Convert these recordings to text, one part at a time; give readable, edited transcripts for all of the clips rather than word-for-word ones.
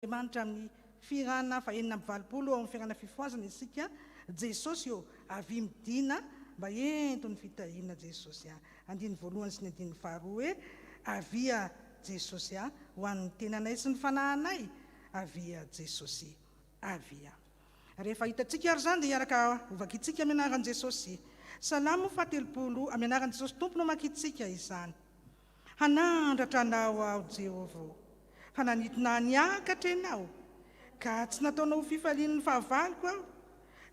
Andriamanitra amin'ny fihirana faha-86 ao amin'ny fihirana Fifohazana isika, Jesosy ô, avia midina mba ento ny fitahiana Jesosy a. Andininy voalohany sy ny andininy faharoa hoe, Avia Jesosy a, ho an'ny tenanay sy ny fanahinay, avia Jesosy, avia. Rehefa hitantsika ary izany dia hiaraka hovakintsika amin'ny anaran'i Jesosy. Salamo fahatelopolo, amin'ny anaran'i Jesosy Tompo no hamakintsika izany. Hanandratra Anao aho, Jehovah ô, fa nanintona ahy niakatra Ianao, ka tsy nataonao ho fifalian'ny fahavaloko aho.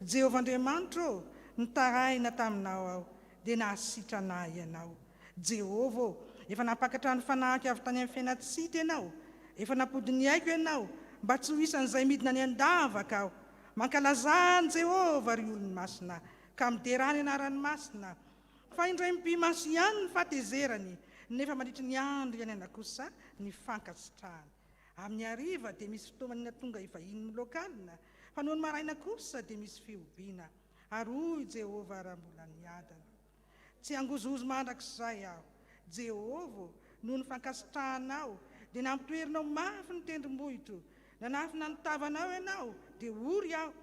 Jehovah Andriamanitro ô, nitaraina taminao aho, dia nahasitrana ahy Ianao. Jehovah ô, efa nampakatra ny fanahiko avy tany amin'ny fiainan-tsy hita Ianao, efa nampody ny aiko Ianao, mba tsy ho isan'izay midina any an-davaka aho. Mankalazà an'i Jehovah, ry olony masina, ka miderà ny anarany masina. Fa indray mipi-maso ihany ny fahatezerany, nefa mandritry ny andro iainana kosa ny fankasitrahany. Amin'ny hariva dia misy fitaomana tonga hivahiny miloaka alina, fa nony maraina kosa dia misy fihobiana. Ary hoy Jehovah raha mbola niadana, Tsy hangozohozo mandrakizay aho. Jehovah ô, noho ny fankasitrahanao, dia nampitoherinao mafy ny tendrombohitro. Nanafina ny tavanao ianao, dia ory aho.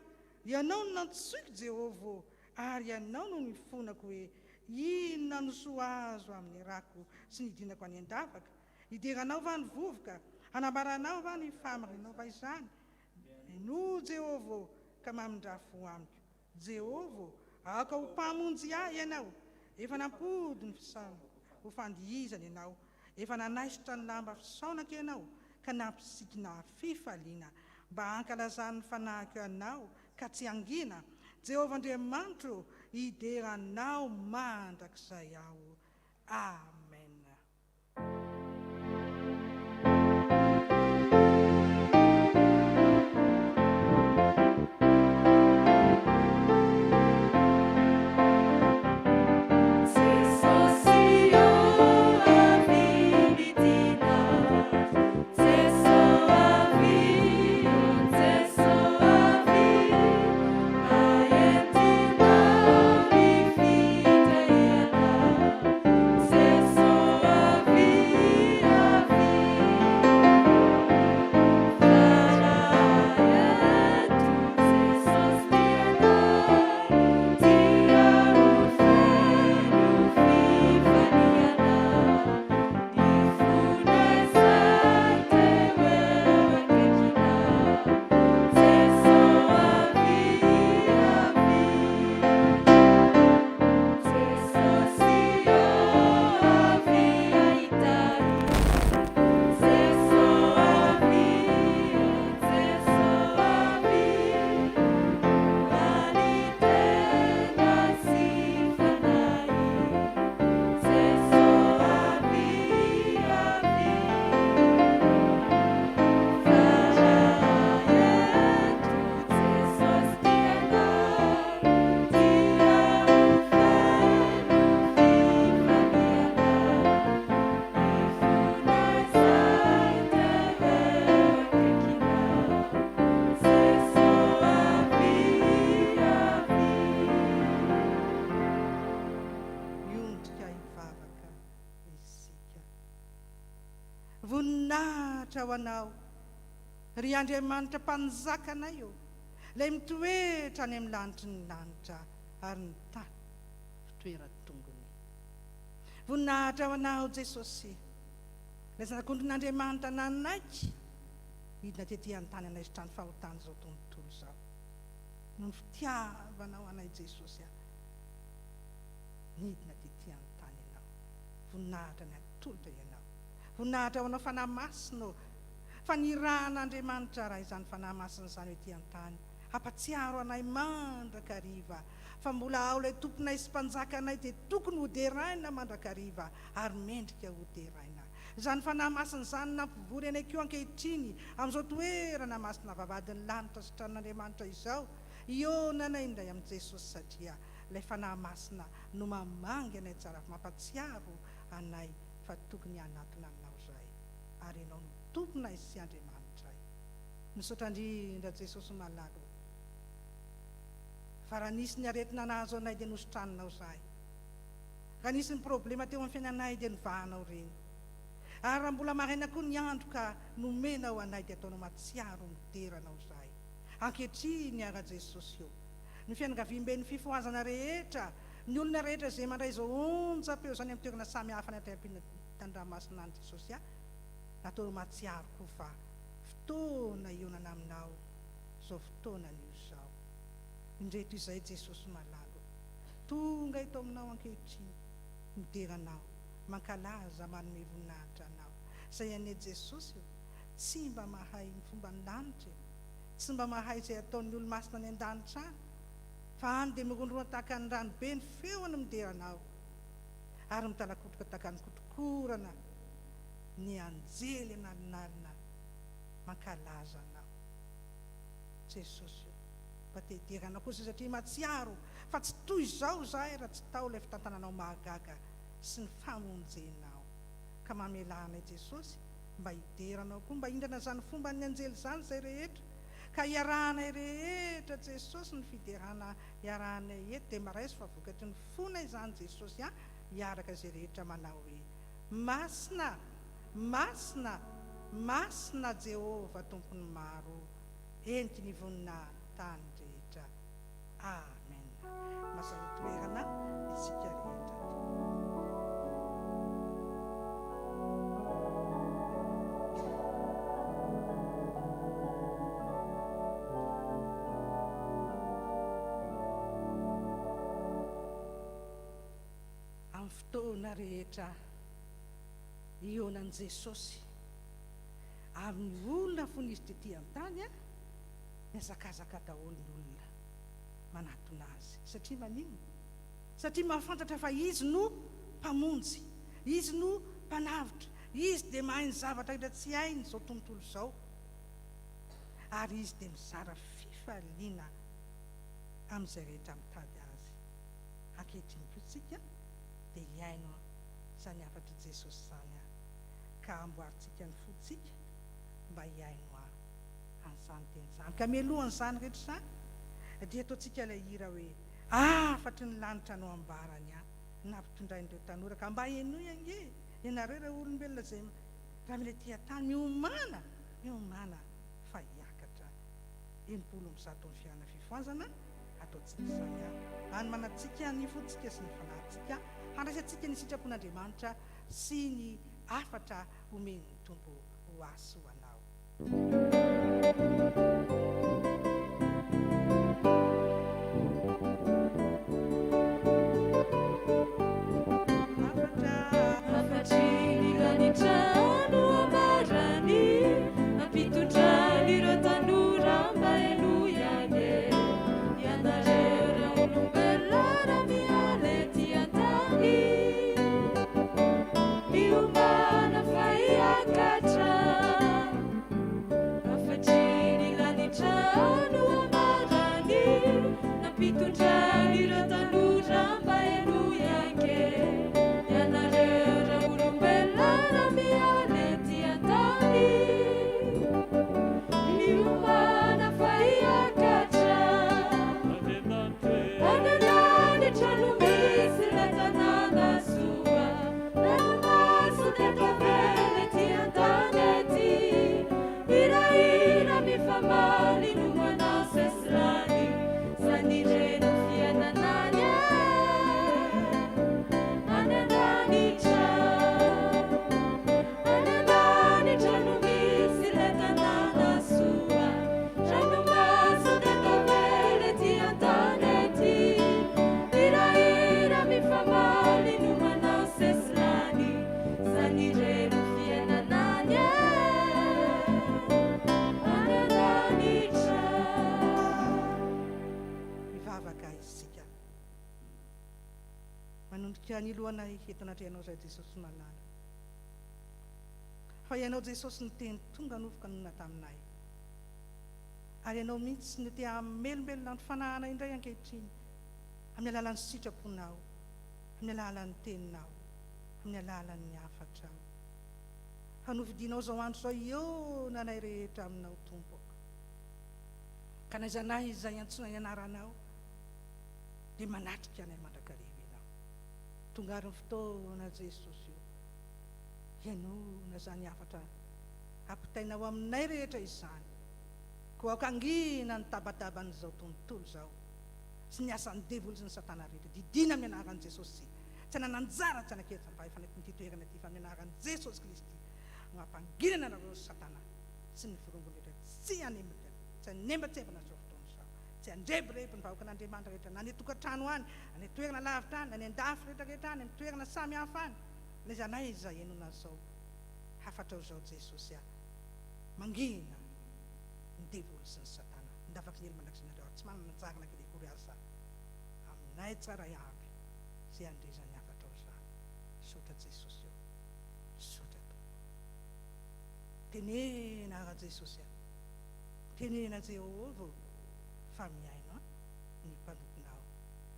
Ianao no nantsoiko, Jehovah ô, Ary ianao no nifonako hoe, Inona no soa azo amin'ny rako sy ny hidinako any an-davaka? Hideranao va ny vovoka? Hanambaranao va ny fahamarinanao va izany? Henoy, Jehovah ô, ka mamindrà fo amiko. Jehovah ô, aoka ho Mpamonjy ahy Ianao. Efa nampody ny fisaonako ho fandihizana Ianao. Efa nanaisotra ny lamba fisaonako Ianao, ka nampisikina fifaliana, mba hankalazan'ny fanahiko Anao ka tsy hangina. Jehovah Andriamanitro ô, hidera Anao mandrakizay aho. Amen. Jesosy ô avia midina Jeso avia Jeso avia Mba entina ny fitahiana Jeso avia avia Fa raha eto Jesosy tianay Dia ho feno fifaliana Ny fonay izay te ho eo akaikinao Jeso avia avia Jesosy ô avia hitahy Jeso avia Jeso avia Ho an'ny tena sy fanahy Jeso avia avia Fa raha eto Jesosy tianay Dia ho feno fifaliana Ny fonay izay te ho eo akaikinao Jeso avia avia. Miondrika hivavaka isika. Voninahitra ho Anao, ry Andriamanitra Mpanjakanay ô, Ilay mitoetra any amin'ny lanitry ny lanitra ary ny tany fitoeran-tongony. Voninahitra ho Anao, Jesosy, Ilay Zanak'ondrin'Andriamanitra nanaiky hidina tety an-tany hanaisotra ny fahotan'izao tontolo izao. Noho ny fitiavanao anay, Jesosy a, nidina tety an-tany Ianao. Voninahitra ny atolotra Ianao. Voninahitra ho Anao Fanahy Masina ô, fa nirahan'Andriamanitra Ray izany Fanahy Masina izany ho ety an-tany, hampatsiaro anay mandrakariva fa mbola ao ilay Tomponay sy Mpanjakanay dia tokony hoderaina mandrakariva ary mendrika hoderaina. Izany Fanahy Masina izany nampivory anay koa ankehitriny amin'izao toerana masina vavahadin'ny lanitra sy tranon'Andriamanitra izao, hihaonanay indray amin'i Jesosy satria ilay Fanahy Masina no mamangy anay tsara mampatsiaro anay fa tokony hanatona Anao izahay ary Ianao no Tomponay sy Andriamanitray. Misaotra indrindra Jesosy malala ô. Fa raha nisy ny aretina nahazo anay dia nositraninao izahay. Raha nisy ny problema teo amin'ny fiainanay dia novahanao ireny. Ary raha mbola maraina koa ny andro ka nomenao anay dia ataonao mahatsiaro midera Anao izahay. Ankehitriny ara Jesosy ô. Ny fianakaviamben'ny fifohazana rehetra, ny olona rehetra izay mandray izao onjam-peo izany amin'ny toerana samy hafa any an-tany-ampitan-dranomasina any Jesosy a, ataonao mahatsiaro koa fa fotoana hionana Aminao izao fotoana anio izao. Indreto izay Jesosy malala ô. Tonga eto Aminao ankehitriny, midera Anao, mankalaza, manome voninahitra Anao. Izay anie Jesosy ô, tsy mba mahay ny fomban'ny lanitra e. Tsy mba mahay izay ataon'ny olo-masina any an-danitra any, fa any dia mirondrona tahaka ny rano be ny feony midera Anao, ary mitalakotroka tahaka ny kotrokorana ny anjely an'alinalina mankalaza Anao. Jesosy ô, mba te hidera Anao kosa satria mahatsiaro fa tsy toy izao izahay raha tsy tao ilay fitantananao mahagaga sy ny famonjenao. Ka mamelà anay Jesosy mba hidera Anao koa, mba hindrana izany fomban'ny anjely izany izay rehetra, ka hiarahanay rehetra Jesosy ny fiderana iarahanay eto dia miraiso fa vokatry ny fonay izany Jesosy a, hiaraka izay rehetra manao hoe, Masina, masina, masina Jehovah Tompon'ny maro, heniky ny voninahy-tany rehetra. Amen. Mazava toerana isika rehetra tompoko. Amin'ny fotoana rehetra hihaonan'i Jesosy amin'ny olona fony Izy tety an-tany, mihazakazaka daholo ny olona manatona Azy. Satria maninona? Satria mahafantatra fa Izy no Mpamonjy, Izy no Mpanavotra, Izy dia mahay ny zavatra rehetra tsy hain'izao tontolo izao, ary Izy dia mizara fifaliana amin'izay rehetra mitady Azy. Ankehitriny koa isika dia hihaino izany hafatr'i Jesosy izany, ka amboarintsika ny fontsika mba hihaino an'izany teny izany. Ka mialohan'izany rehetra izany dia ataontsika ilay hira hoe Hafatry ny lanitra no ambarany ahy nampitondrain'ireo tanora ka mba henoy ange ianareo ireo olombelona izay raha mila ety an-tany miomàna miomàna fa hiakatra 160 ny fiainana fifohazana ataontsika izany hanomanantsika ny fontsika sy ny fanahintsika handraisantsika ny sitrapon'Andriamanitra sy ny hafatra omen'ny Tompo ho ahy sy ho anao. Hafatry ny lanitra no ambarany, Ampitondrany ireo tanora mba henoy anie. Ianareo ry olombelona raha miala ety an-tany, Miomàna fa hiakatra. Hafatry ny lanitra no ambarany, Nampitondrany ireo tanora mba henoy ange. Ianareo raolombelona raha miala ety an-tany, Miomàna fa hiakatra. Any an-danitra no misy ilay tanàna soa. Ranomaso dia tavela ety an-tany ety. Hirahira mifamaly no manao sesilany. Zany re no fiainana any e! Any an-danitra. Any an-danitra no misy ilay tanàna soa. Ranomaso dia tavela ety an-tany ety. Hirahira mifamaly no manao sesilany. Zany re no fiainana any e! Any an-danitra. Mivavaka isika. Manondrika ny lohanay eto anatrehanao izay Jesosy malala. Fa Ianao Jesosy no Teny tonga nofo ka nonina taminay. Ary Ianao mihitsy no te hamelombelona ny fanahinay indray ankehitriny amin'ny alalan'ny sitraponao, amin'ny alalan'ny Teninao, amin'ny alalan'ny hafatrao. Fa nofidinao izao andro izao hihaona anay rehetra aminao Tompo. Ka n'aiza n'aiza iantsoana ny anaranao dia manatrika anay mandrakariva Ianao. Tonga ary ny fotoana Jesosy o. Henoina izany hafatra ampitainao aminay rehetra izany. Koa aoka hangina ny tabataban'izao tontolo izao sy ny asan'ny devoly sy ny satana rehetra. Didiana amin'ny anaran'i Jesosy. Tsy hanana anjara tsy hanan-kery amin'ity toerana ity fa amin'ny anaran'i Jesosy Kristy no hampanginana anareo satana sy ny forongony rehetra tsy hanemitra, tsy hanembatsembana izao fotoana izao, tsy handrebireby ny vahoakan'Andriamanitra rehetra na any an-tokantrano any, any an-toerana lavitra any, any an-dafy rehetra rehetra any, amin'ny toerana samy hafa any, n'aiza n'aiza henoina an'izao hafatrao izao Jesosy a! Mangina ny devoly sy ny satana, ny lavaky ny helo mandrakizay nareo ary tsy manana anjara na kely akory aza aminay tsirairay avy izay handre izany hafatrao izany. Misaotra Jesosy ô! Misaotra Tompo. Tenena ra Jesosy a! Tenena Jehovah ô! Fa mihaino an ny mpanomponao.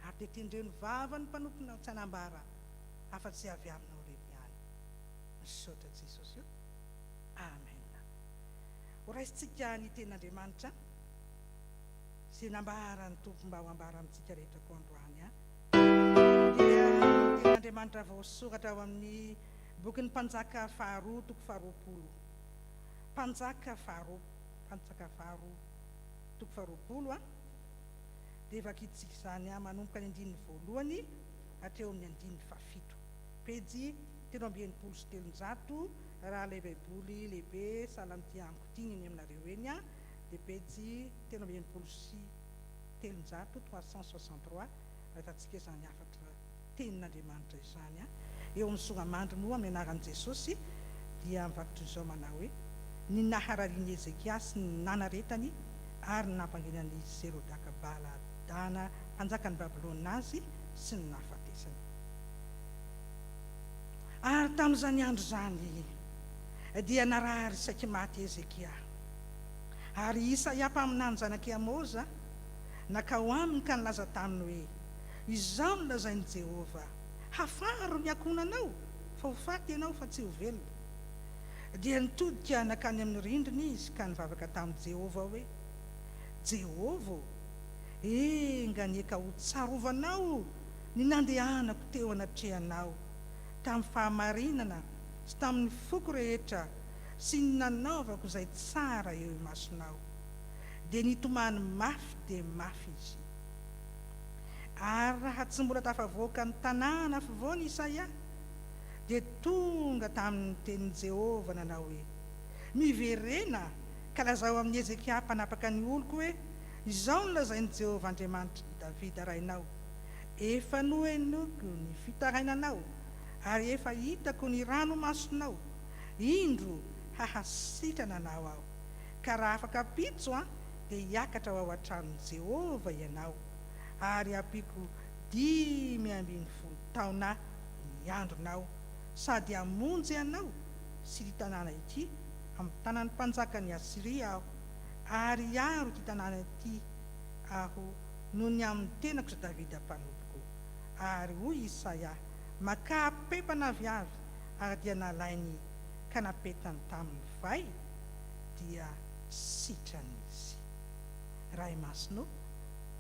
Ary dia tendreo ny vavan'ny mpanomponao tsy hanambara afa-tsy avy aminao irery ihany. Misaotra Jesosy ô! Amen. Ho raisintsika ny tenin'Andriamanitra izay nambaran'ny Tompo mba ho ambara amintsika rehetra koa androany an. Dia ny tenin'Andriamanitra voasoratra ao amin'ny bokin'ny Mpanjaka faharoa toko faharoapolo. Mpanjaka faharoa, Mpanjaka faharoa toko faharoapolo an. Dia vakintsika izany an, manomboka ny andininy voalohany hatreo amin'ny andininy fahafito. Pejy 363, raha ilay Baiboly lehibe sahala amin'ity amiko ity ny eny aminareo eny an, dia pejy 363, 363, raha hitantsika izany hafatra Tenin'Andriamanitra izany an. Eo amin'ny sora-mandry moa amin'ny anaran'i Jesosy dia mivaky toy izao manao hoe, Ny nahararian'i Hezekia sy ny nanaretany ary ny nampanginan'i Zerodaka Baladana mpanjakan'i Babylona azy sy ny nahafatesany. Ary tamin'izany andro izany dia narary saiky maty Hezekia. Ary Isaia mpaminany zanak'i Amoza nankao aminy ka nilaza taminy hoe, Izao no lazain'i Jehovah, 'Hafaro ny ankohonanao, fa ho faty ianao fa tsy ho velona. Dia nitodika nankany amin'ny rindrina izy ka nivavaka tamin'i Jehovah hoe, Jehovah ô, enga anie ka hotsarovanao ny nandehanako teo anatrehanao tamin'ny fahamarinana sy tamin'ny foko rehetra sy ny nanaovako izay tsara eo imasonao. Dia nitomany mafy dia mafy izy. Ary raha tsy mbola tafavoaka ny tanàna afovoany Isaia, dia tonga taminy ny tenin'i Jehovah nanao hoe, Miverena ka lazao amin'i Hezekia mpanapaka ny oloko hoe, Izao no lazain'i Jehovah Andriamanitr'i Davida rainao, Efa nohenoiko ny fitarainanao, ary efa hitako ny ranomasonao. Indro, hahasitrana anao aho. Ka raha afaka ampitso dia hiakatra ho ao an-tranon'i Jehovah ianao, ary hampiako 15 taona ny andronao, sady hamonjy anao sy ity tanàna ity amin'ny tanan'ny mpanjakan'i Asyria Aho, ary hiaro ity tanàna ity Aho noho ny amin'ny tenako sy Davida mpanompoko. Ary hoy Isaia, Makà pepana aviavy, ary dia nalainy ka napetany tamin'ny vay, dia sitrana izy. Ray Masina ô,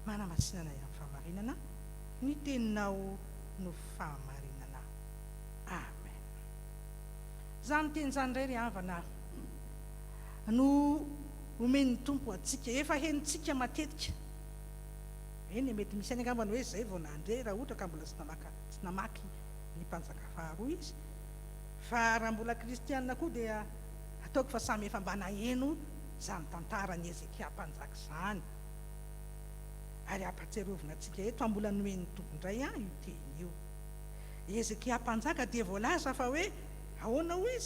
manamasina anay amin'ny fahamarinana, ny Teninao no fahamarinana. Amen. Izany teny izany indray ry havana no omen'ny Tompo antsika. Efa henontsika matetika. Eny e, mety misy ihany angamba ny hoe izay vao nandre raha ohatra ka mbola tsy namaka, tsy namaky ny Mpanjaka faharoa izy. Fa raha mbola kristiana koa dia ataoko fa samy efa mba naheno izany tantaran'i Hezekia mpanjaka izany. Ary ampahatsiarovina antsika eto fa mbola nomen'ny Tompo indray io teny io. Hezekia mpanjaka dia voalaza fa hoe ahoana hoy izy?